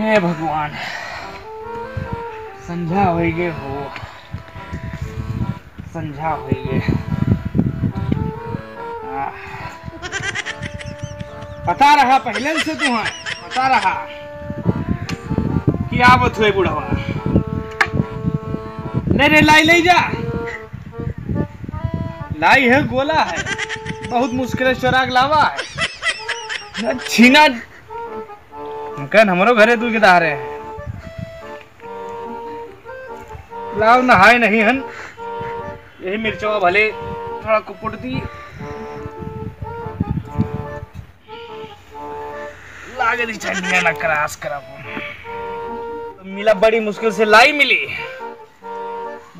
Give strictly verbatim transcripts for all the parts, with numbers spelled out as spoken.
हे भगवान, संझा होइ गए हो, संझा होइ गए। आह। पता रहा पहिले से तुम्हें, पता रहा कि आवत हुए बुढ़वा। ले रे, लाई, ले जा। लाई है, गोला है, बहुत मुश्किल से चोरा के लावा है। न छीना, हम कहन हमरो घरे दूध के दहारे हैं। लाव, नहाए नहीं हन, यही मिर्चवा भले थोड़ा कुपुट दी। लागे दी चंडिया ना क्रॉस करब। मिला, बड़ी मुश्किल से लाई मिली।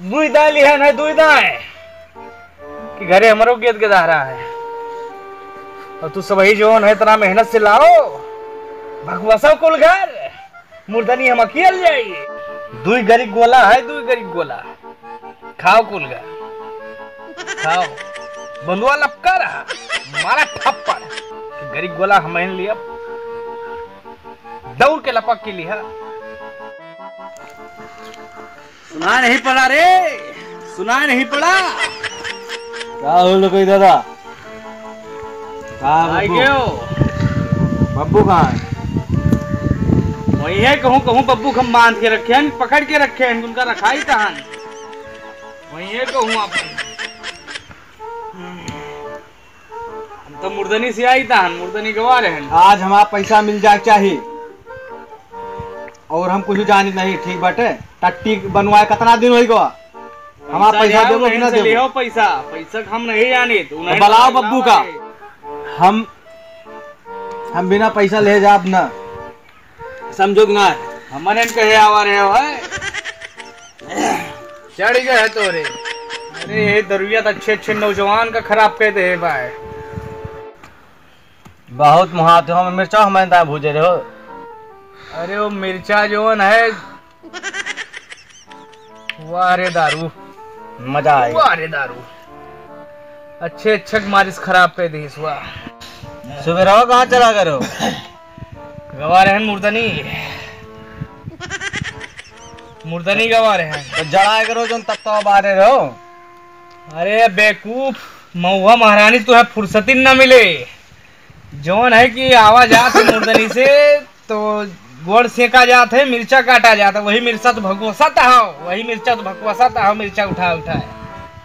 दुई दाएं लिहन है, दुई दाएं। कि घरे हमरो गेद गेदाहरा है। और तू सबही जौन है, इतना मेहनत से लाओ। भगवसा कुल घर, मुर्दनी हम अकियल जाई। दुई गरी गोला है, दुई गरी गोला। खाओ कुल घर। खाओ। बंदुआ लपका रहा। मारा थप्पड़। गरी गोला हम लिया। दौड़ के लपक के लिहा। सुनाई नहीं पड़ा रे, सुनाई नहीं पड़ा। का हो लुकई दादा? का आई बब्बू? गयो। बब्बू कहाँ है? वही है, कहूँ, कहूँ बब्बू के हम बांध के रखे हैं, पकड़ के रखे हैं, उनका रखाई तहन। वही है, कहूँ अपन। हम तो मुर्दनी से आई तहन, मुर्दनी गवा रहे हैं। आज हमारा पैसा मिल जाए के चाही। और हम कुछ जानित नहीं, ठीक बाटे? टट्टी बनवाए कितना दिन होइ गवा? हमारा पैसा पैसा जाओ, देबो कि कहीं ना से देबो? लिहो पैसा, पैसा हम नहीं जानित, उन्हें तो बुलाओ तो बब्बू का। बुलाओ। हम, हम बिना पैसा ले जाब ना। समझो कि ना? हमन कहे आवा रहे हो, है? चढ़ गए है तोरे। अरे, ये दरुइया तो अच्छे अच्छे नौजवान का खराब कर दे है भाई। बहुत मुहावते हो, मिर्चा हमें दा भूजे रहे हो। अरे, वो मिर्चा जौन है, वाह रे दारू, मजा आए। वाह रे दारू, अच्छे अच्छे मारिस खराब कर दीस, वाह। सुबेरवा कहाँ चला गए हो? गवा रहन मुर्दनी, मुर्दनी गवा रहन। तो जड़ा करो जौन तब तो बारे रहो। अरे बेवकूफ, महुआ महारानी तुहे फुर्सती न मिले। जौन है कि आवा जात है मुर्दनी से, तो गोड़ सेका जात है, मिर्चा काटा जात है, वही मिर्चा तो भकुआसत हो, वही मिर्चा तो भकुआसत हो, मिर्चा उठा उठा है,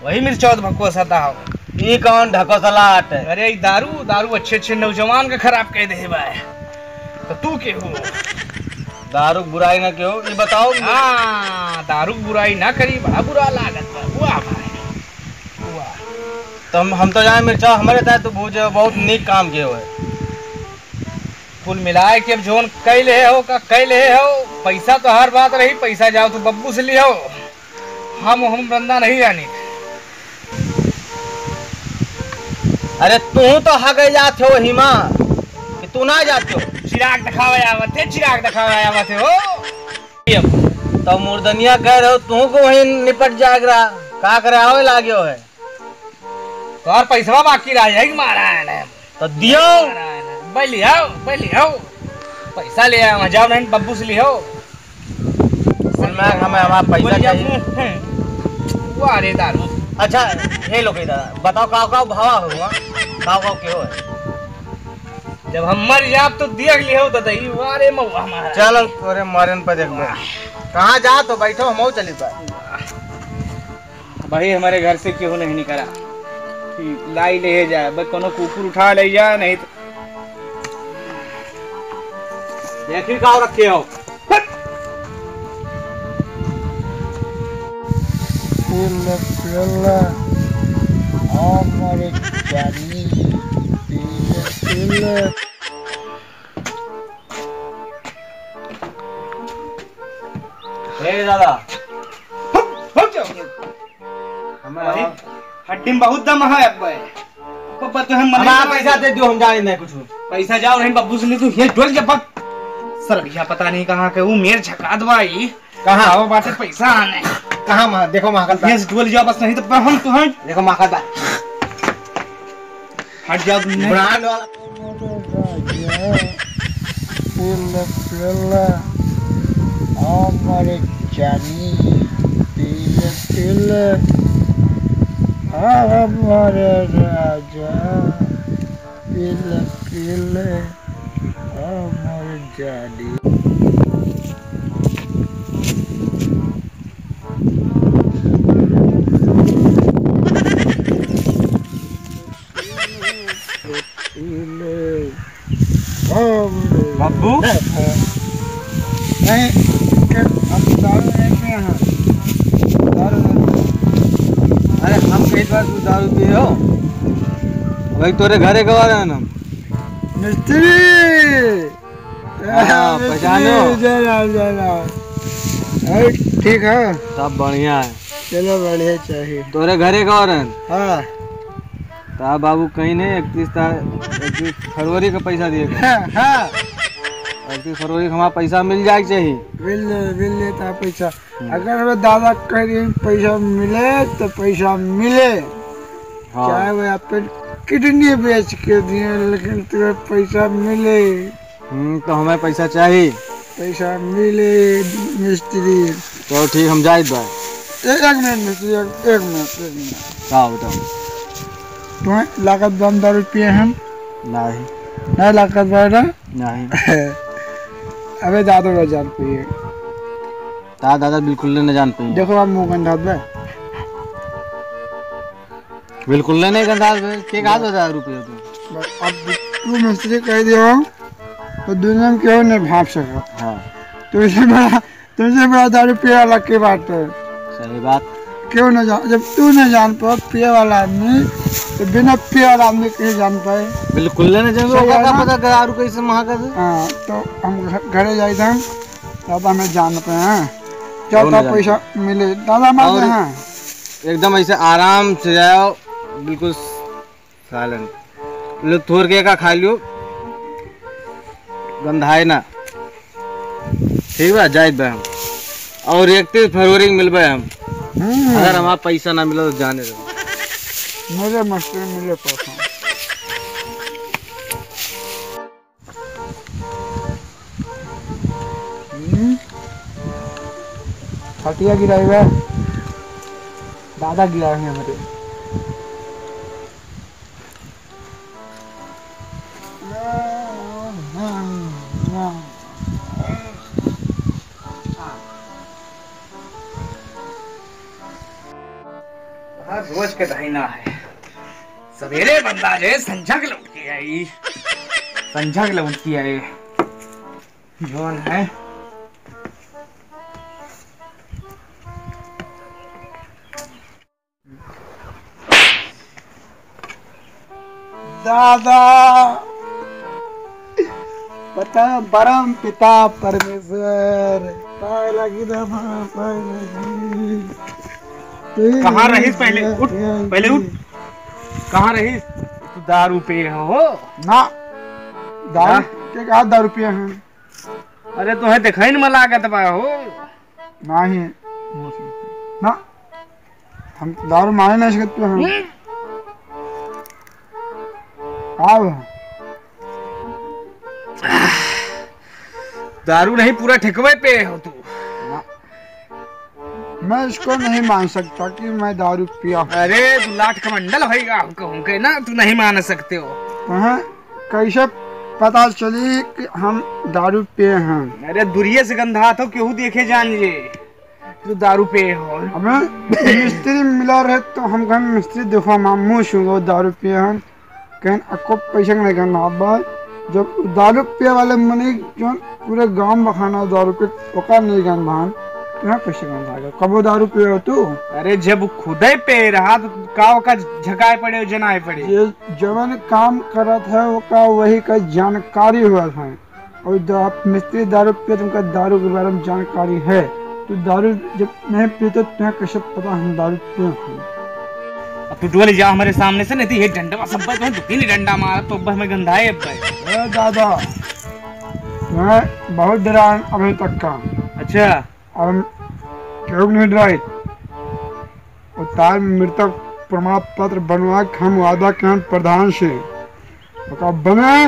वही मिर्चा तो भकुआसत हो। ई कौन ढकोसलाट है? अरे, ई दारू, दारू अच्छे अच्छे नौजवान का खराब कर दे बा। तो तू के हो? दारू बुराई ना क्यों, ये बताओ। हाँ, दारू बुराई ना करी, बड़ा बुरा लागत बा। वाह भाई, वाह। तो हम, हम तो जाने मिर्चा हमारे ताए तो भूजे, बहुत नीक काम किए हुए। कुल मिलाए के अब जौन कइ लेहे हो, का कइ लेहे हो, पैसा तो हर बात रही, पैसा जाओ तो बब्बू से लिहो, हम, हम रंदा नहीं जानी। अरे तू तो हगे जात हो हिमा, कि तू ना जात हो? चिराग दिखावे आवत है, चिराग दिखावे आवत है हो। तो मुर्दनिया कह रहे हो, तू को वहीं निपट जाएगा, का करे आवे लाग्यो है? तोहर पैसवा बाकी रह जाई, मारा है ना। तो दियो। मारा है ना। बैली आओ, बैली आओ। पैसा ले आओ, जाओ नहीं बब्बू से लिहो। बोल मैं, हमें हमारा पैसा बोल जा चाहिए। मुंह। वाह रे दारू। अच्छा, हे लोग इधर बताओ, काव काव भावा हुआ? काव काव के हो है? जब हम मर जाब तो देख लिहो तो दही, वाह रे महुआ हमारा। चलो, तोरे मरन पर देखबो। कहाँ जा तो बैठो, हम चली पर। भाई, हमारे घर से केहू नहीं निकला कि लाई ले जाए, बस कोनो कुकुर उठा ले जाए, नहीं तो देखी का रखे हो। पिल, पिल, हमारे जानी, पिल, पिल। ए दादा, हट, हट जाओ। हमें वही हड्डी में बहुत दम है अब्बे। अब्बा तो हम मना हमारा पैसा दे दियो, हम जाने नहीं कुछ। पैसा जाओ नहीं बब्बू से, नहीं तू ये डोल के बक। सर भैया पता नहीं कहाँ के वो मेर झकात भाई। कहाँ? आओ बाटे पैसा आने। कहाँ मा-, देखो महाकाल दा। ये डोल जाओ बस, नहीं तो हम तो हैं। देखो महाकाल दा। हट जाओ तुमने। ब्रांड वाला। पेला, पेला। हमर जानी, पी ले, पी ले, हमर राजा, पी ले, पी ले, हमर जानी। पी ले। बाबू? नहीं, के-, हम दारू नहीं पिए हैं। दारू नहीं पिए। अरे, हम कई बार तू दारू पिए हो? वही तोरे घरे गवा रहे हैं हम। मिस्त्री! हाँ, मिस्त्री, पहचानो? जय राम, जय राम। अरे, ठीक है? सब बढ़िया है। चलो, बढ़िया चाहिए। तोरे घरे गवा रहे हैं? हाँ। ता बाबू कहीं नहीं, इकतीस ता-, इकतीस फरवरी का पैसा दिए थे। हाँ, हाँ। इकतीस फरवरी का हमारा पैसा मिल जाए के चाहिए। मिल ले, मिल लेता पैसा। हम्म। अगर वो दादा कह रहे हैं पैसा मिले तो पैसा मिले। हाँ। चाहे वो अपन किडनी बेच के दिए, लेकिन तुम्हें पैसा मिले। हम्म, तो हमें पैसा चाहिए। पैसा मिले मिस्त्री। चलो ठीक, हम जाइत बा। ए-, एक मिनट मिस्त्री, एक, एक मिनट, एक मिनट। का बताओ? तुम्हें लागत बा हम दारू पिए हैं? नहीं। नहीं लागत बा ना? नहीं। अबे दादा ना जान पाइए। ता दादा बिल्कुल न जान पाइए। देखो आप मुंह गंधात बा। बिल्कुल नहीं गंधात बा। के कहा था दारू पिए तू? अब तू मिस्त्री कह दियो तो दुनिया में केहू नहीं भाप सका। हाँ। तुमसे बड़ा, तुमसे बड़ा दारू पिए वाला के बात है? सही बात। केहू न जान, जब तू न जान पाओ पिए वाला आदमी, तो बिना पिए वाला आदमी कैसे जान पाए? बिल्कुल नहीं जान। सही ओका है का ना? पता दारू कैसे महक है? हाँ, तो हम घ-, घरे जाइत हम, तब हमें जान पाए, हाँ। क्या केहू न था जान पैसा पाए। मिले, दादा मार और दे, हाँ। एकदम ऐसे आराम से जाओ, बिल्कुल साइलेंट। लो, थोर के का खा लियो, गंधाए ना। ठीक बा, जाइत बा हम। और इकतीस फरवरी के मिलबे हम। हम्म। अगर हमारा पैसा ना मिला तो जाने दो। मेरे मस्ती में मिले पैसा। हम्म। खटिया गिराई बा। दादा गिराए हैं हमारे। हर रोज के दहिना है, सवेरे बंदा जे संझक लौट के आई, संझक लौट के आए, जौन है। दादा, पता परम पिता परमेश्वर, पाए लागी दादा, पाए लागी। कहाँ रहीस पहले? उठ, पहले उठ। कहाँ रहीस? तू दारू पिए हो? ना, दारू ना? के कहा दारू पिए हैं? अरे, तोहे देखाइन में लागत बा हो। नाही। ना। हम दारू माने नहीं सकते हम। हम्म। का हो? दारू नहीं, पूरा ठेकवे पे हो तू। ना। मैं इसको नहीं मान सकता कि मैं दारू पिया हूँ। अरे, तू लाट कमंडल होइगा, कहूँ के ना, तू नहीं मान सकते हो। हाँ। कैसे पता चली कि हम दारू पिए हैं? अरे, दुरिये से गंधात हो, केहू देखे जान जे तू दारू पिए हो। हमें मिस्त्री मिला रहे तो हम कहें, "मिस्त्री देखो, हम मुँह छू, वो दारू पिए हैं।" कहें, "अक्को पैसा के नहीं कहना बा।" जब दारू पिए वाले मनी जो पूरे गांव बखाना दारू के, ओका नहीं गंधान, तो यहाँ कैसे गंधा गया? कबो दारू पिए हो तू? अरे, जब खुदे पे रहा तो का ओका झकाए पड़े, जनाए पड़े? ये जवन काम करत है, ओका वही का जानकारी होत है। और द-, आप मिस्त्री दारू पिए, तुमका दारू के बारे में जानकारी है। तू दारू जब नहीं पीते, तुम्हें कैसे पता हम दारू पिए हैं? अब तू डोल जा हमारे सामने से, नहीं तो ये डंडवा सब तुम्हें दो तीन डंडा मारा तो अब हमें गंधाए अब भाई। ए दादा, तुम्हें बहुत डरान अभी तक का। अच्छा। अब हम केहू नहीं डराई। और तार मृतक प्रमाण पत्र बनवा के हम वादा करन प्रधान से, ओका बने,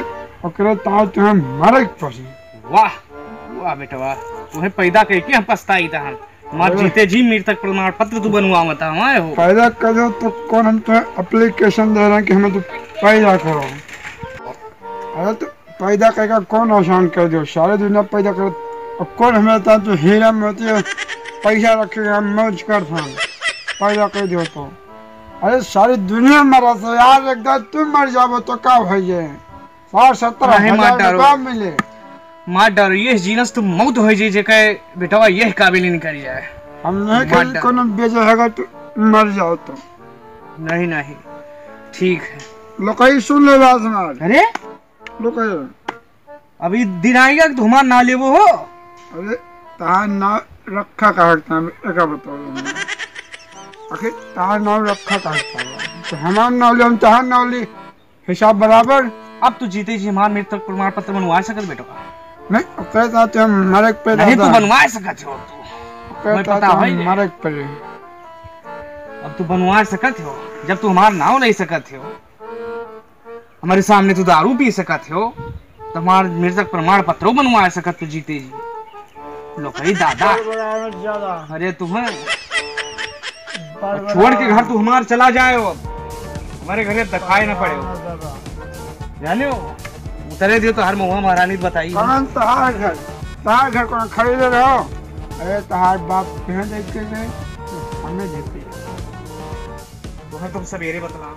ओकरे तार तुहें मारे के पड़ी। वाह, वाह बेटवा, तुम्हें पैदा करके हम पछताई था हम। हमार अरे। जीते जी मृतक प्रमाण पत्र तू बनवावत हमारे हो। पैदा करो तो कौन हम तुम्हें application दे रहे हैं कि हमें तू पैदा करो? अरे तो पैदा करके कौन आसान कर दो? सारी दुनिया पैदा कर, अब कौन हमें ता तू हीरा मोती पैसा रखेगा, मौज कर था, पैदा कर दो तो। अरे सारी दुनिया मरा से यार, एक दाई तू मर जाबो तो का हो जाए? साठ सत्तर नहीं, मार हजार डारो। रुपया मिले। मार डारो, ये जीनस तो मौत हो जाए, जेकर बेटवा यह काबिल नहीं करी जाए। हम नहीं मार करी डारो। कोनो बेजे हैगा तो मर जाओ तो। नहीं, नहीं, ठीक है। लोकई सुन ले बात हमार। अरे? लोकई। अभी दिन आएगा कि तुम्हार नाव लेबो हो? अरे, तहार नाव रखा कहाँ के नाम, एका बताओ हमें। आखिर तहार नाव रखा कहाँ के नाम? तो हमार नाव ले, हम तहार नाव ले। हिसाब बराबर। अब तू जीते जी हमार मृतक प्रमाण पत्र बनवा सकत बेटवा। नहीं, ओकरे साथ हम मरे के पहले नहीं, तू दादा। बनवा सकत हो तू। ओकरे हमें साथ पता हम है। मरे के पहले। अब तू बनवा सकत हो, जब तू हमार नाव नहीं सकत हो, हमारे सामने तू दारू पी सकत हो, तो हमार मृतक प्रमाण पत्रो बनवा सकत हो जीते जी। लोकई दादा। बड़बड़ावत ज्यादा। अरे तुम्हें बड़बड़ावत। छोड़ के घर तू हमार चला जाए हो, अब हमारे घरे दिखाई ना पड़े हो। हाँ, दादा। जाने हो, उतरे दियो तो हर महुआ महारानी बताई। कौन तहार घर? तहार घर कौन खरीदे रहो? अरे तहार बाप कहाँ देख के गए? हमें देख के गए। तुम्हें तुम सवेरे बतला।